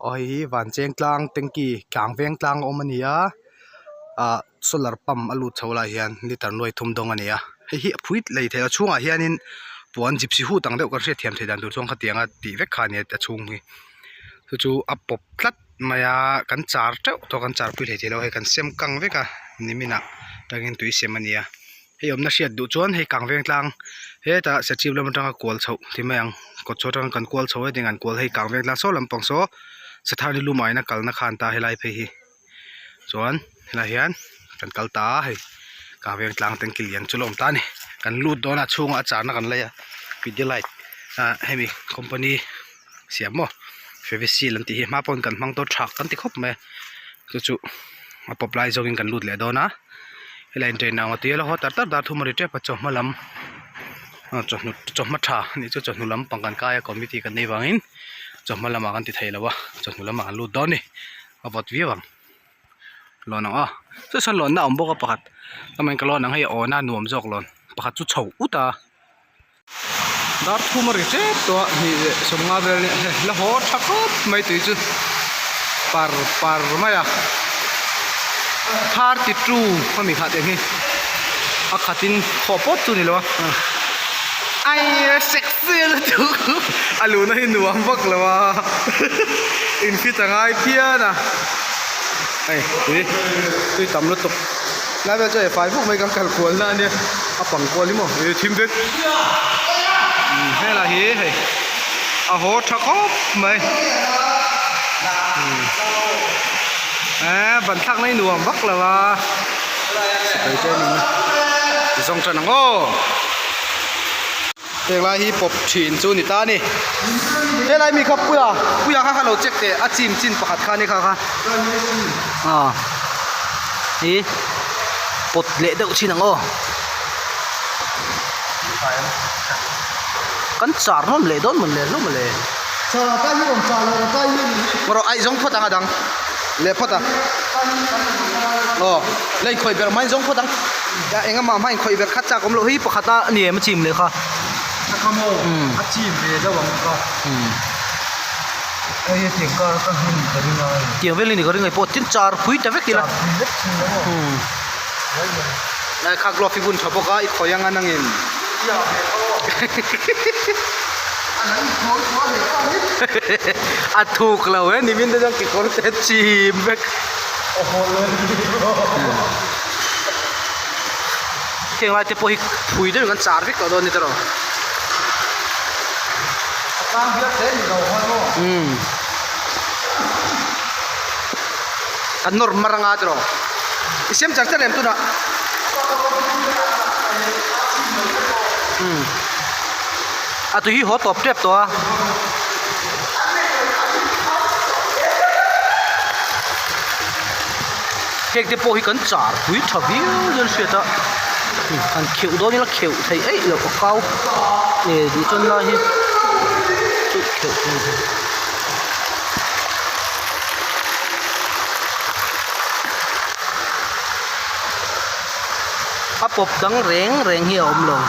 Aw hei hi Vancheng tlang tanky kang veng tlang a awm a ni a ah solar pump a lut chho lai hian liter nuai thum dawng a ni a hei hi a phui lei theih a chhungah hianin puan gypsy hut ang deuh kan hriatthiam theih dan tur chuan khatianga tih vek kha a ni a a chhung hi chu chu a pawp tlat mai a kan char teuh tawh kan char pui hleithei lo hei kan sem kang vek a nimin ah tangin tui sem a ni a. Hei awmna hriat duh chuan hei kang veng tlang hetah serchhip lam atanga kual chhoh ti mai ang kawt chhuah atanga kan kual chho hetiang an kual hei kang veng tlang saw lampang saw Sathar ni lumah in a kalna khan ta helai phei hi chuan helai hian kan kal ta a hei kang veng tlang tanki lian chu la awm ta a ni kan lut dawn a chhungah a charna kan lei a pidilite ah hemi company siam maw feviseal an tih hi hma pawn kan hmang dawn tha kan ti khawp mai a chu chu a pawp lai zawngin kan lut leh dawn a. Helai incheina ang a tui a la haw tar tar dar thum a ri tep a chawhma lam aw chawhnu chawhma tha a nih chu chawhnu lampang kan kai a committee kan neih vangin chawhma lamah kan ti thei lo a chawhnu lamah kan lut dawn a ni a vawt viau ang lawn ang aw chu sawn lawnna a awm bawk a pakhat chuan ka lawn ang hei a awna a nuam zawk lawn pakhat chu chho ut a. Dar thum a ri tep tawh a hnih leh sawmnga vel nia hei la haw tha khawp mai tui chu par par mai a 32 ami kha tiang hi a khatin khawh pawt chu ni lo a ai sexy lutuk a luhna hi nuam vak lo a in fit a ngai phian a hei tui tui tam lutuk. Lai vel chu hei fai vuk mai kan kal kual na ania a pang kual hi maw ih thim vek umm helai hi hei a haw tha khawp mai umm eee ban thlak na hi nuam vak lo a sipai training na zawng tan ang aw. Heng lai hi pawp thin chu ni ta a ni. Helai mi kha puia puia kha kha lo check teh a chim chin pakhat kha ni kha kha ah hi pawt leh deuh chin ang aw kan char hlawm leh dawn mawn le hlawm le rawh aih zawng phawt ang a dang leh phawt a aw la inkhawih ber mai zawng phawt ang. Eng amah hma inkhawih ber kha chak awm loh hi pakhat a ni em a chim leh kha. A kha maw a chim ve deuh ang kha. Hei hi tiang kar ka hmun ka ring a. Tiang vel hi ni ka ring ai pawh tin char phui ta vek ila. Char phui vek thin lo maw. Lai kha glove i bun tha bawk a i khawi anga nangin. Chiah ve tho. A thuk lo e nimin te chuan kekawr te chim vek. Heng lai te pawh hi phui deuhin kan char vek tawh dawn a ni tawh umm kan nawr mar anga tawh i siam char char em tunah umm a tui hi haw tawp tep tawh a. Cake te pawh hi kan char pui tha viau hian hriat a han kheuh dawn ila kheuh theih eih loh a kau nge duh chuan lai hi chu kheuh thei ve a pawp dang reng reng hi a awm lo.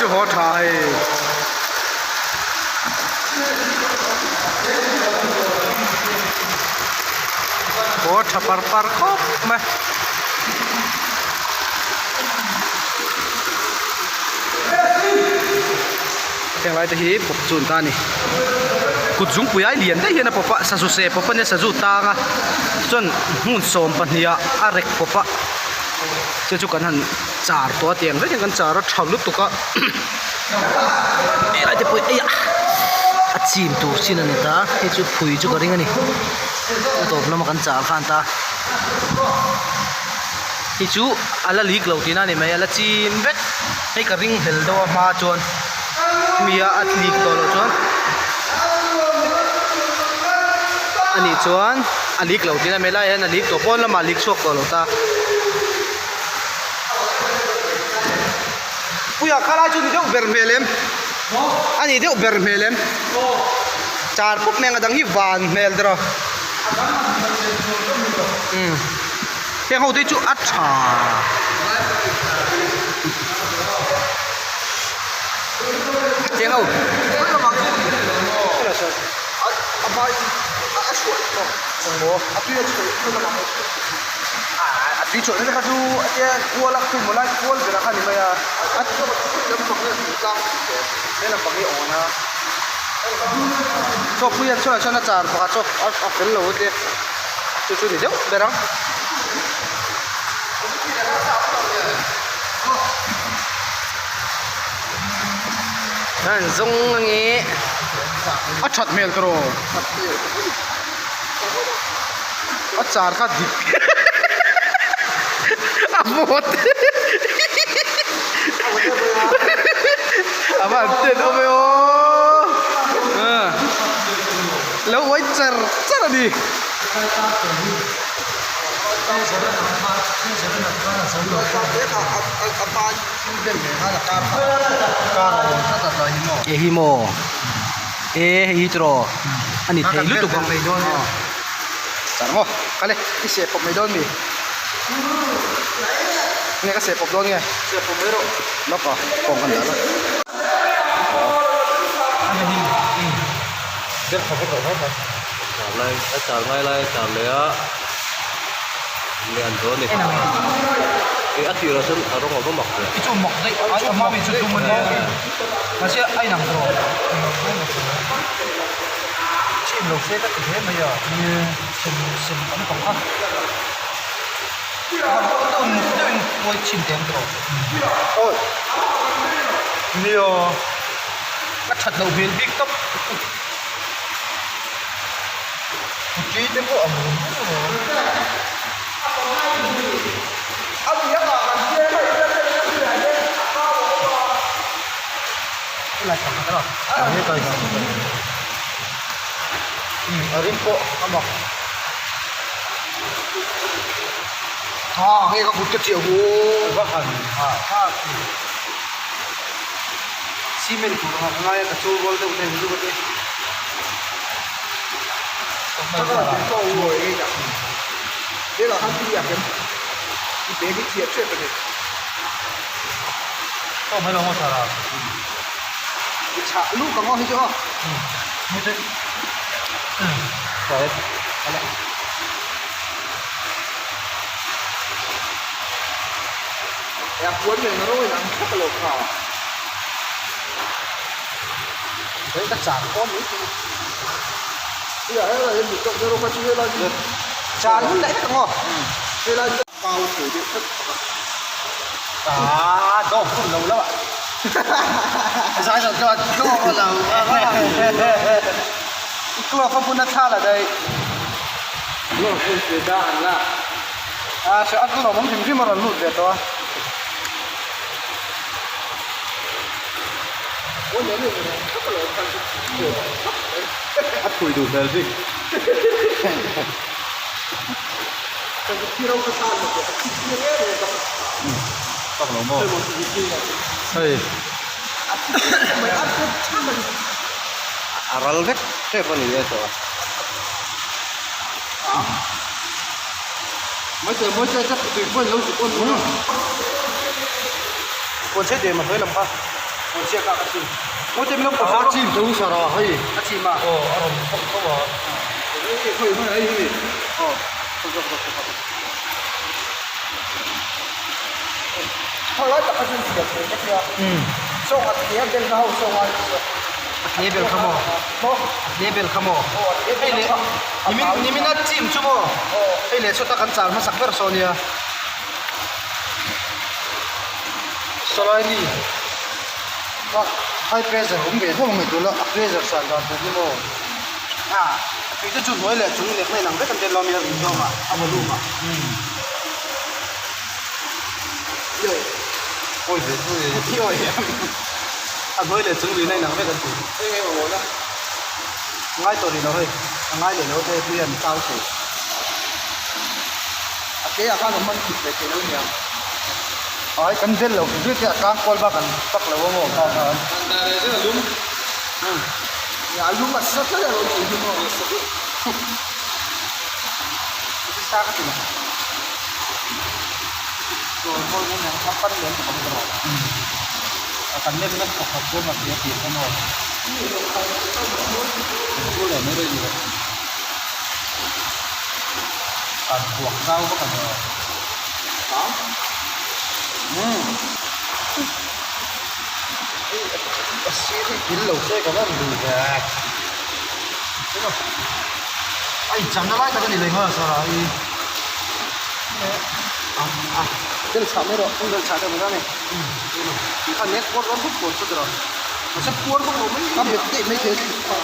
Chu haw tha hei. Haw tha par par khawp mai. Heng lai te hi pawp chu an ta a ni kut zungpui ai lian daih hian a pawp a sazu seh pawp a nia sazu tang a chuan hmun sawm pahnih ah a rek pawp a chu chu kan han char tawh a tiang vek hian kan char a tha lutuk a helai te pawh hi eiah a chim tur chin a ni ta hei chu phui chu ka ring a ni a tawp lama kan char khan ta. Hei chu a la lik lo tihna a ni mai a la chim vek hei ka ring hlel deuh a hma chuan mi a a lik tawh loh chuan a nih chuan a lik lo tihna a ni mai lai hian a lik tawh pawn lamah a lik chhuak tawh lo ta. Puia kha lai chu ni deuh ber hmel em. A nih deuh ber hmel em? Char pawp mai ang a dang hi van hmel tiraw. Umm heng ho te chu a tha. Heng ho. A tui chhuah na te kha chu a tia kual a khum lai kual ber a kha ni mai a. He lampang hi a awn a chaw pui a chhuah chuan a char pakhat chu a fel lo a tia chu chu ni deuh ber ang. An zawng ange a that hmel tawh a char kha dik a vawt a van ten awm e aw lo uai char char a ni. Hei hi maw e hei hi chu raw a ni thei lutuk ang char maw kal e i seh pawp mai dawn mi nge ka seh pawp dawn nge seh pawp mai rawh lawk a phone ka dah lawk a char ngai lai a char leh a lian dawn a ni eh a tirah chuan a rawng a va mak ve. Chim lo se ka ti hle mai a sem sem an pang kha deuhin kuai chim teh ang tawh awi nia a that loh hmel bik tawp putri te pawh ang rum rum a ring pawh a mak a hei ka kut ka chiah hu va han ha ha cement tur ang a ngai a ka chawl rual deuh te chu ka ti A phui duh hmel bik. Tak lo maw? Hei. A ral vek tep a ni e tawh a. A chim chu sar a hei. Aw a rawn phawk tho a. A tle bel kha maw a tle bel kha maw hei leh nimin nimin a chim chu maw hei leh chhuat a kan char hmasak ber saw nia sawlai mi high pressure awm ve deuh mai tuna a pressure san dan tur hi maw a tui te chu hnuai leh chung leh hmel ang vek an tel lo a mi a rin zawng ah a volume ah. Awi ve chu e. A hnuai leh chung rina inang vek an ti. Ngai tawh rih lo hei. A ngai leh lo te pui an chau thei. A ke ah khan a man thut ve thei lo nia. Ai kan vel lo vel te a tlang kual bak an pak lo a maw kha khan. A lum a sa tlat a lo tih hi maw. Sa ka ti lo. Chawl mawi in ang a pan lem khawp rawh. A kan lem na thawk khat chuan a tia tih kha maw. Chu leh mai rei ni lo. Kan buak zau vak a ni. A sir hi kil lo se ka van duh ve a incham na lai tak a ni leh nghal sara hi a bel chhah mai rawh bel chhah deuh mai a ni tih kha net puar dawn vut tur chu tiraw mahse puar vak lo mai a bet daih mai thei a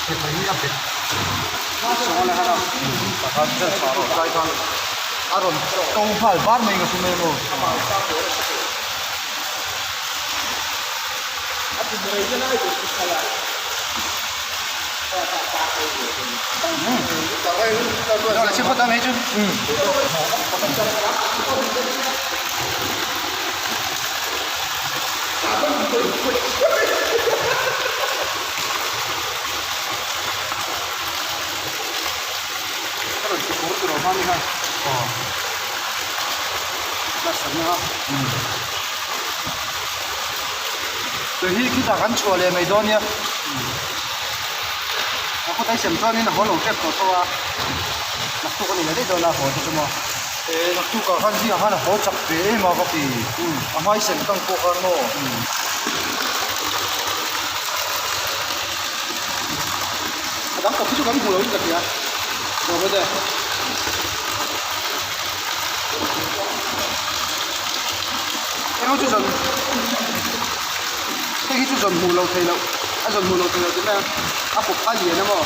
bet mai hi a bet bel chhah rawh tlai khan a rawn to nghal bar mai ka hre mai maw. Tui hi khitah kan chhuah leh mai dawn nia a kut a sem chuanin a haw lo tep tawh tho a naktuk a ni leh daih dawn a haw te chu maw eh naktuk ah khan zingah khan a haw chak ve em a ka ti a hmai sem tang pawh khan maw. A dang kawp hi chu kan hmu lo in ka hria nuam e. Heng ho chu zawn heng hi chu zawn hmuh loh theih loh a zawn hmuh loh theih loh ti mai a a kawp kha a lian a maw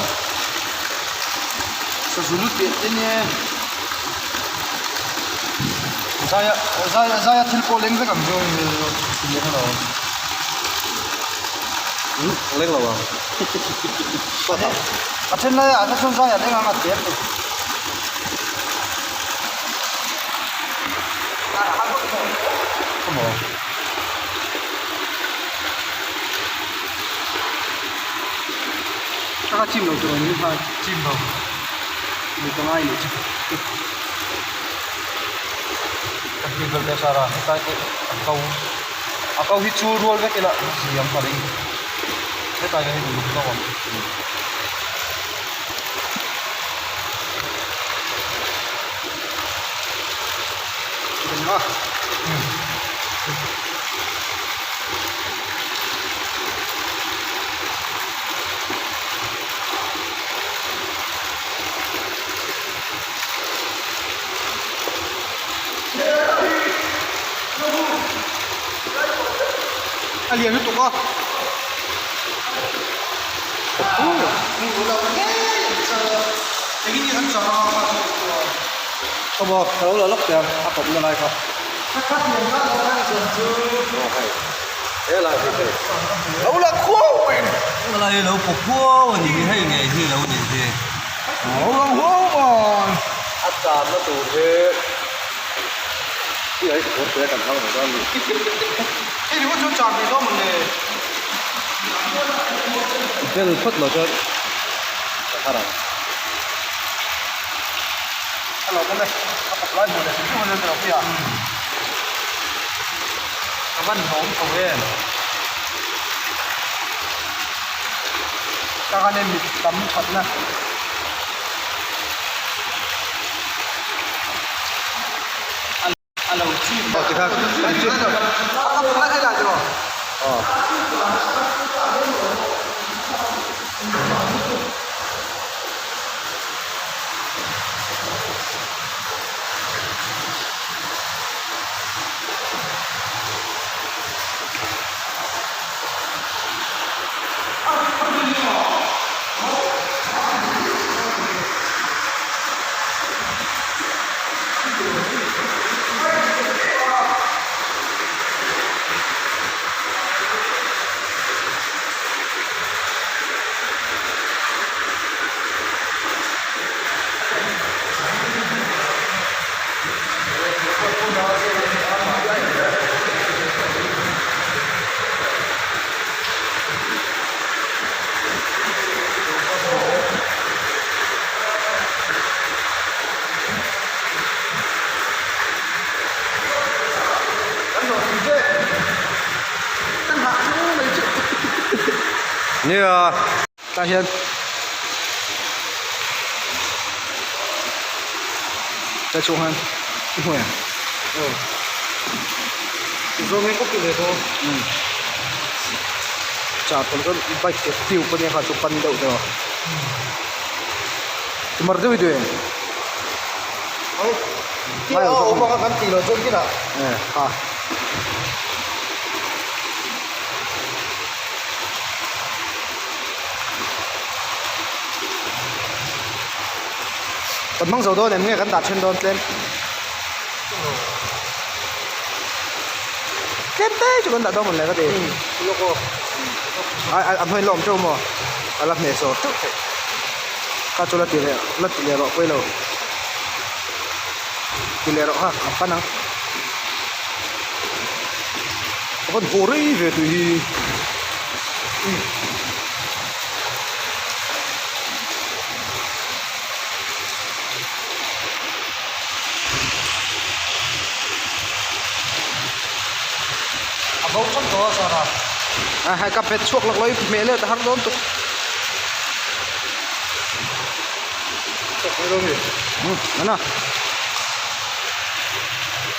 sazu lu piah te nia zaia zaia zaia thil pawh leng vek ang chu leng lo leng lo ang a then laiah a chuan zaiah leng ang a tlem ni. Taka chim lo tur awm kha chim lo mi ka ngai ni chu ka hlim vel te sara hetlai te a ko a ko hi chul rual vek ila siam ka ring hetlai hian uluk zawk ang. A lian lutuk a Ka bawk ka lo la lawk teh ang a kawp na lai kha. Lo la khuau mai a ni. Lo la hi lo pawp khuau a ni hi hei ngei hi lo ni hi. Lo la khuau mai. A cham na tur hi hi ai phur te kan hmang mai dawn a ni. Hei ringawt chuan cham ve dawn mawle. Bel phawt lo chuan ka har ang. A lo awm e, a kawp lai hmuh leh hrim hrim a ni lo pui a. Ka van hlawm tho em. Ka kan en mit tam thatna. A lo chim. Aw tikhan kan chim. A kawp lai thei lai tiraw? Aw. Nia. Tah hian tlai chhung hian i hmu em? Aw. Zawng hi ka ti ve dawn. Umm. Char pawn chuan bike ke tube ania kha chu pan deuh tawh. Ti mar deuh i duh em? Aw. Khi a awm ang a kan tih loh chuan kinah. E kha. Kan hmang zo dawn em nge kan dah then dawn tlem tlem te chu kan dah dawn mawn le ka ti a a hnuai lawm teuh maw a la hmeh zawr teuh theih kha chu la ti leh la ti leh rawh pawilo ti leh rawh kha a pan ang. A van haw rei ve tih hi. A bo tlat tawh a Sara. A hai ka pet chhuak lak lo i hmeh let a har dawn tuk. Chhuak mai dawn mi. Umm ana.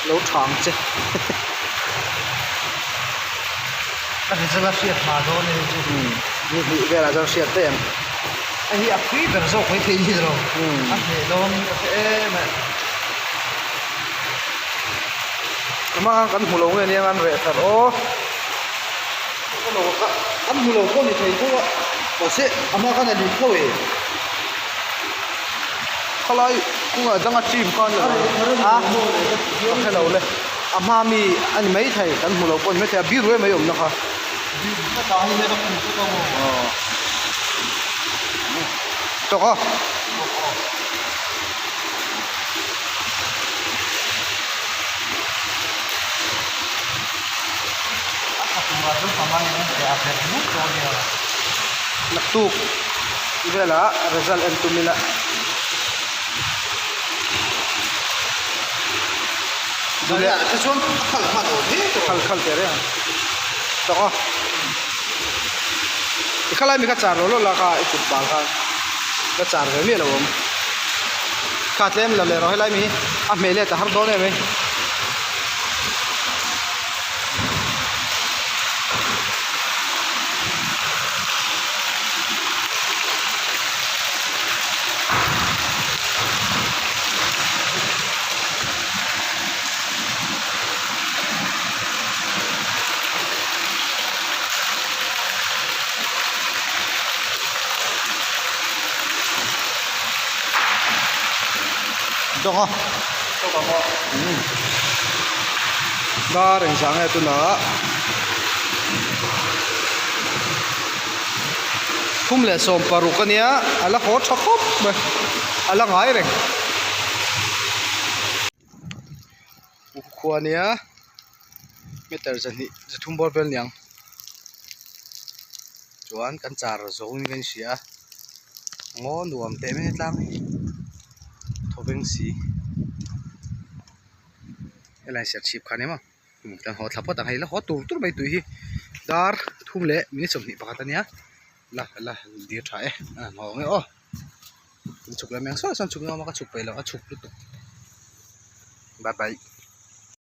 Lo thang che. A result a hriat hma dawn e chu. Umm ni hnih velah chuan hriat daih ang. A hi a pui ber zawk mai thei ni lo. A hneh dawn ka hre em e. Amah khan kan hmu lo nge nia an reh thar aw. Ka lo ka kan hmu lo pawh ni thei tho a mahse amah khan a lut tho e. Khalai kawngah danga team khan a a ka hre lo le a hma mi a ni mai thei kan hmu lo pawh a ni mai thei a biru em mai awmna kha. Aw tawk a. Naktuk velah result en tum ila khal khal teh reng ang tawk a i khalai mi kha char lo lo la kha i kut bal khan la char ve miah lo awm kha tlem la leh rawh helai mi hi a hmeh let a har dawn em mai. Dawng a dar engzah nge tunah 36 ania a la haw tha khawp mai a la ngai reng khua ania meter zahnih zathum bawr vel niang chuan kan char zawng in ka inhria a ngaw nuam teh mai tlang hi thawveng si helai serchhip kha a ni maw kan haw thla phawt ang hei la haw tur tur mai tui hi dar thum leh minute 21 a nia la la dir tha e a haw ang e aw chhuk lam eng sawn sawn chhuk lam a ka chhuk peih lo a chhuk lutuk bye bye.